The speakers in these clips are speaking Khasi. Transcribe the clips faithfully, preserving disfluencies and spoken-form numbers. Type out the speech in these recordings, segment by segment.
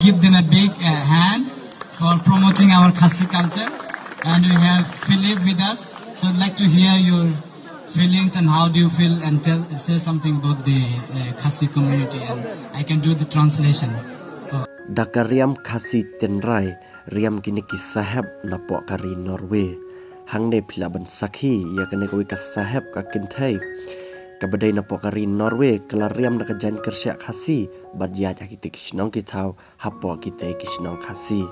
Give them a big uh, hand for promoting our Khasi culture. And we have Philip with us. So I'd like to hear your feelings and how do you feel and tell say something about the uh, Khasi community and I can do the translation. Oh. Da ka riam Khasi tynrai, riam kine ki sahep napoh ka ri Norway. Hangne phi lah ban sakhi ïa kane kawei ka sahep ka kynthei kaba dei napoh ka ri Norway, ka la riam na ka jaiñ kyrshah Khasi bad ïaid ha kite ki shnong ki thaw hapoh kite ki shnong Khasi.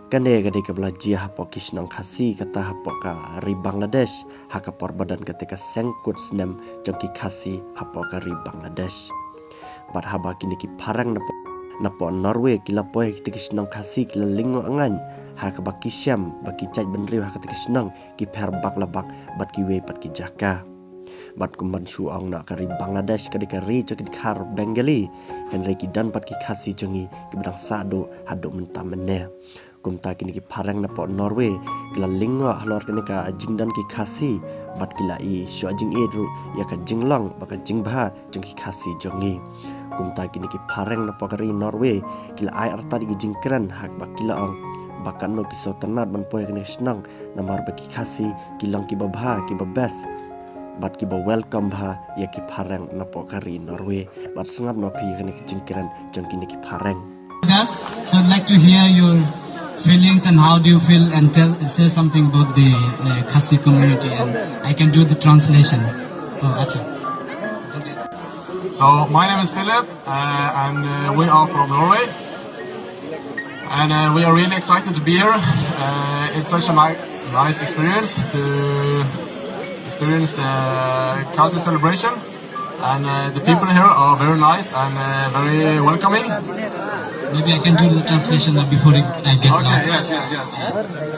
Kane ka dei kaba la jia hapoh ki shnong Khasi, kata hapoh ka ri Bangladesh, ha ka por ba don kata ka seng kut snem jong ki Khasi hapoh ka ri Bangladesh. Bad haba kine ki phareng napoh, napoh Norway ki la poi ha kite ki shnong Khasi, ki la lyngngoh ngaiñ ha kaba ki shem ba ki jait bynriew ha kata ki shnong ki pher bak la bak bad kiwei pat ki jaka. Bad kum ban shu ong, na ka ri Bangladesh ka dei ka ri jong ki dkhar Bengali, hynrei ki don pat ki Khasi jong ngi kiba dang sah duh haduh mynta mynne. Kumta kine ki phareng napoh Norway ki la lyngngoh halor kane ka jingdon ki Khasi bad ki la ïoh shuh jingïeit ruh ïa ka jinglong bad ka jingbha jong ki Khasi jong ngi. Kumta kine ki phareng napoh ka ri Norway ki la ai artat ïa ki jingkren ha kaba ki la ong ba katno ki sngewtynnat ban poi ha kane ka shnong, namar ba ki Khasi ki long kiba bha, kiba best bad kiba welcome bha ïa ki phareng napoh ka ri Norway. Bad sngap noh phi ïa kane ka jingkren jong kine ki phareng. With us. So I'd like to hear your feelings and how do you feel and tell say something about the uh, Khasi community and I can do the translation. Oh, acha. So my name is Philip, uh, and uh, we are from Norway, and uh, we are really excited to be here. Uh, it's such a ni- nice experience to experience the Khasi celebration, and uh, the people here are very nice and uh, very welcoming. Maybe I can do the translation uh, before I get Okay, lost. Yes, yes, yes.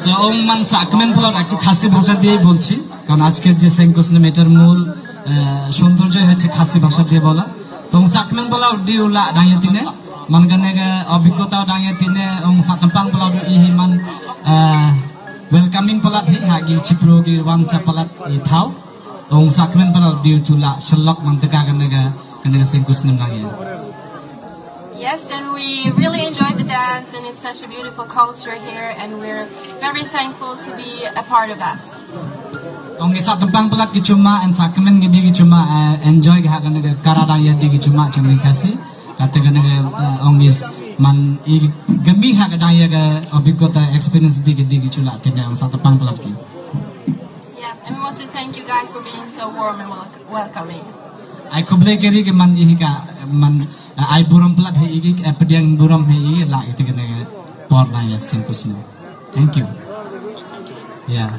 So ও মানে সাকমেন বলার একটু খাসি ভাষা দিয়েই বলছি, কারণ আজকের যে সেঙ্কোসনেম এটার মূল আহ, সৌন্দর্য হচ্ছে খাসি ভাষা দিয়ে বলা। তো ও সাকমেন বলা উডি উলা ডাঙিয়ে তিনে, মানে কেন অভিজ্ঞতা ডাঙিয়ে তিনে ও সাকম্পাং বলা উডি ই হি মানে আহ, welcoming palat hi ha gi chipro gi wam cha palat i thau. Ong sakmen palat diu chula shalok manteka kanega kanega sengkus nem lagi. Yes, and we really enjoyed the dance, and it's such a beautiful culture here, and we're very thankful to be a part of that. Ong gi sa tempang palat ki chuma and sakmen gi di ki chuma enjoy ga kanega karada ya di ki chuma chumi kasi. Kata kanega ong gi man i gemi ha kadang ya ga obikota experience di gi di ki chula tene ong sa tempang palat ki. Yeah, and we want to thank you guys for being so warm and wel- welcoming. Ai khublei keri ki man i ka man ai burom palat he i ki pediang burom he i la ite kanega por na ya sengkus ni. Thank you. Yeah.